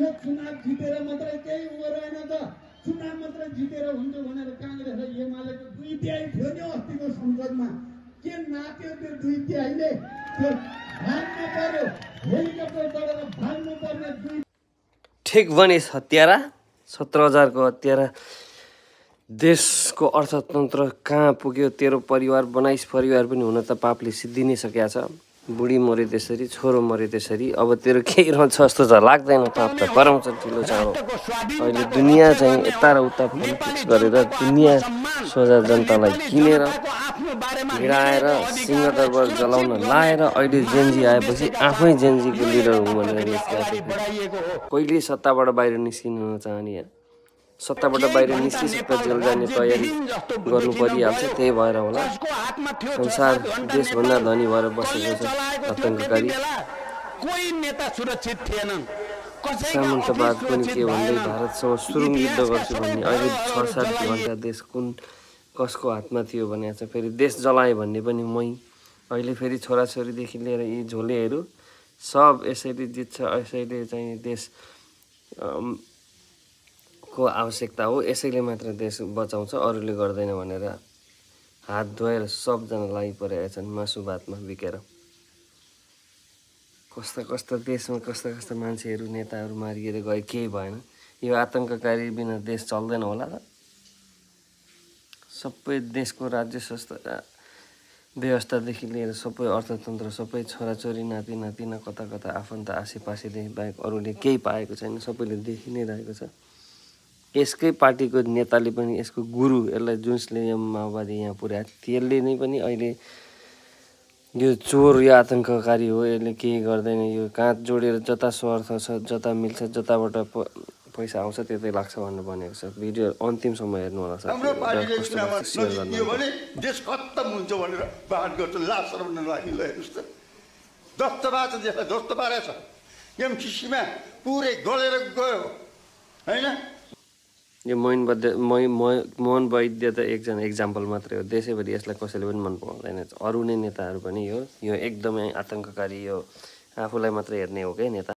यो चुनाव जितेर मात्रै केही हुँदैन रहेन त चुनाव मात्रै जितेर हुन्छ भनेर कांग्रेस र एमालेको दुई तिहाई थियो नि अस्तिको संसदमा के नाच्यो त्यो दुई तिहाईले त्यो भाग्नु पर्यो हेलिकप्टर चढेर भाग्नु पर्ने दुई ठिक भनिस् हत्यारा 17,000 को हत्यारा देशको अर्थतन्त्र कहाँ पुग्यो तेरो परिवार बनाइस परिवार पनि हुन त पापले सिद्धि नै सकेको छ बुढी मरे त्यसरी छोरो मरे त्यसरी अब तेरो केही रहन्छ जस्तो त लाग्दैन पाप त कराउँछ ठुलो चाँडो अहिले दुनियाँ चाहिँ यता र उता पोलिटिक्स गरेर दुनियाँ सोझा जनतालाई किनेर भिडाएर सिंहदरबार जलाउन लाएर अहिले जेनजी आएपछि आफै जेनजीको लिडर हुँ भनेर कहिले सत्ताबाट बाहिर निस्किनु नचाहने सत्ताबाट बाहिर निस्किसक्दा जेल जाने तयारी गर्नु परिहाल्छ त्यही भएर होला संसार देशभन्दा धनी भएर बसेको छ आतंककारी सामन्तवाद पनि के भन्दै भारतसँग सुरुङ युद्ध गर्छु भन्ने अहिले 6-7 घण्टा देश कुन कसको हातमा थियो भनेको छ फेरि देश जलाए भन्ने पनि मै अहिले फेरि छोराछोरीदेखि लिएर यी झोलेहरू सब यसैले जित्छ यसैले चाहिँ देश को आवश्यकता हो यसैले मात्र देश बचाउँछ अरूले गर्दैन भनेर हात धोएर सबजना लागिपरेका छन् मासु भातमा बिकेर कस्ता कस्ता देशमा कस्ता कस्ता मान्छेहरू नेताहरू मारिएर गए केही भएन यो आतंककारी बिना देश चल्दैन होला त सबै देशको राज्य संस्था व्यवस्थादेखि लिएर सबै अर्थतन्त्र सबै छोराछोरी नाति नातिना कता कता आफन्त आसेपासेदेखि बाहेक अरूले केही पाएको छैन सबैले देखि नै रहेको छ यसकै पार्टीको नेताले पनि यसको गुरु यसलाई जुनले यो माओवादी यहाँ पुर्यायो त्यसले नै पनि अहिले यो चोर यो आतंककारी हो यसले केही गर्दैन यो काँध जोडेर जता स्वार्थ छ जता मिल्छ जताबाट पैसा आउँछ त्यतै लाग्छ भनेर भनेको छ भिडियो अन्तिमसम्म हेर्नु होला हाम्रो पार्टीले चुनावमा नजित्यो भने देश खत्तम हुन्छ भनेर बाहन गर्छ लास सर्वन लागि ल हेर्नुस् त दस्तबाज देशलाई ध्वस्त पारेछ एमसिसीमा पुरै गलेर गयो हैन यो मोहन वैद्य त एकजना एक्जाम्पल मात्रै हो देशैभरि यसलाई कसैले पनि मन पराउँदैन अरू नै नेताहरू पनि यो एकदमै आतंककारी यो आफूलाई मात्रै हेर्ने हो के नेता